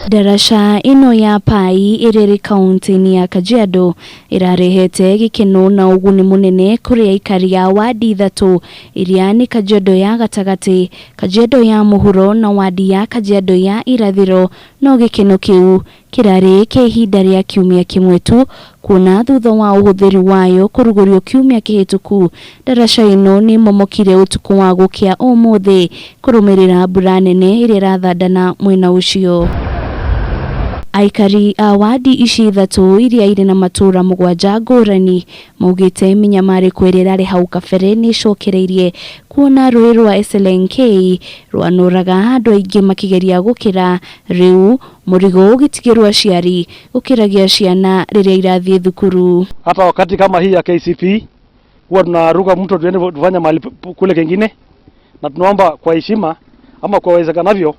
Ndaraca ĩno ya Pai ĩrĩa ĩrĩ kaunti-inĩ ya Kajiado ĩrarehete gĩkeno na ũguni mũnene kũrĩ aikari a wadi ithatũ iria nĩ Kajiado ya gatagatĩ, Kajiado ya mũhuro na wadi ya Kajiado ya irathĩro. No gĩkeno kĩu kĩrarĩ kĩa ihinda rĩa kiumia kĩmwe tu, kuona thutha wa ũhũthĩri wayo kũrugũrio kiumia kĩhĩtũku, ndaraca ĩno nĩ ĩmomokire ũtukũ wa gũkĩa ũmũthĩ kũrũmĩrĩra mbura nene ĩrĩa ĩrathandana mwena ũcio. Aikari a wadi ici ithatũ iria irĩ na matũũra 7 ngũrani maugĩte mĩnyamarĩko ĩrĩa ĩrarĩ hau kabere nĩ ĩcokereirie kuona rũĩ rwa Eselenkei rwanoraga andũ aingĩ makĩgeria gũkĩra. Rĩu mũrigo ũgĩtigĩrwo aciari gũkĩragia ciana rĩrĩa irathiĩ thukuru. Hata wakati kama hii ya KCPE huwa tunaruka mto tuende tufanye mahali kule kengine, na tunaomba kwa heshima ama kwa uwezekanavyo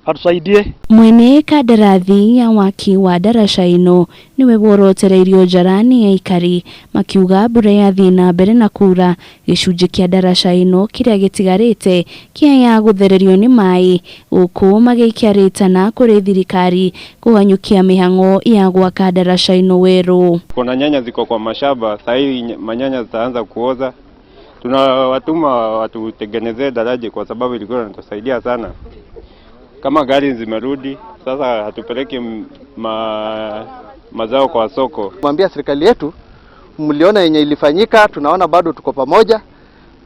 atusaidie. Mwene kandarathi ya waki wa ndaraca ĩno nĩwe worotereirio njara nĩ aikari, makiuga mbura yathiĩ na mbere na kura, gĩcunjĩ kĩa ndaraca ĩno kĩrĩa gĩtigarĩte kĩaya gũthererio nĩ maĩ, gũkũ magĩikia rĩtana kũrĩ thirikari kũhanyũkia mĩhang'o ya gwaka ndaraca ĩno werũ. Kuna nyanya ziko kwa mashamba, saa hii manyanya zitaanza kuoza. Tunawatuma watutengenezee daraja kwa sababu ilikuwa inatusaidia sana. Kama gari zimerudi sasa hatupeleki mazao kwa soko. Mwambia serikali yetu, mliona yenye ilifanyika, tunaona bado tuko pamoja,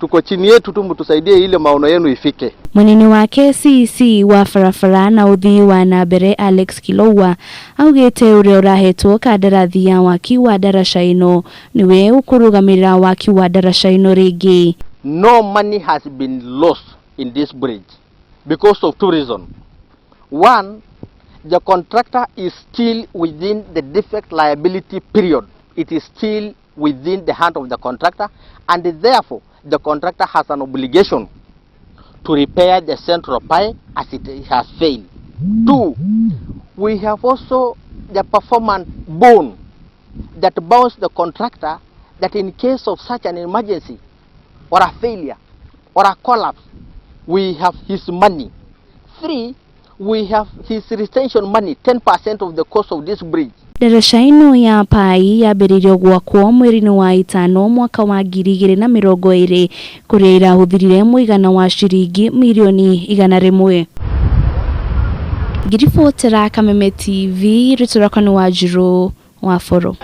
tuko chini yetu tu, mtusaidie ile maono yenu ifike. Munene wa KCC wa barabara na ũthii wa na mbere Alex Kilowa augĩte ũrĩa ũrahetwo kandarathi ya waki wa ndaraca ĩno nĩwe ũkũrũgamĩrĩra waki wa ndaraca ĩno rĩngĩ. No money has been lost in this bridge because of two reasons. One, the contractor is still within the defect liability period. It is still within the hand of the contractor, and therefore the contractor has an obligation to repair the central pile as it has failed. Two, we have also the performance bond that bounds the contractor that in case of such an emergency or a failure or a collapse, we have his money. Three, we have his retention money, 10% of the cost of this bridge. Ndaraca ĩno ya Pai yambĩrĩirio gwakwo mweri-inĩ wa ĩtano mwaka wa 2020, kũrĩa ĩrahũthĩrire mũigana wa ciringi mirioni 100. Ngiribotera Kameme TV, rĩtwa rĩakwa nĩ Wanjirũ wa Boro.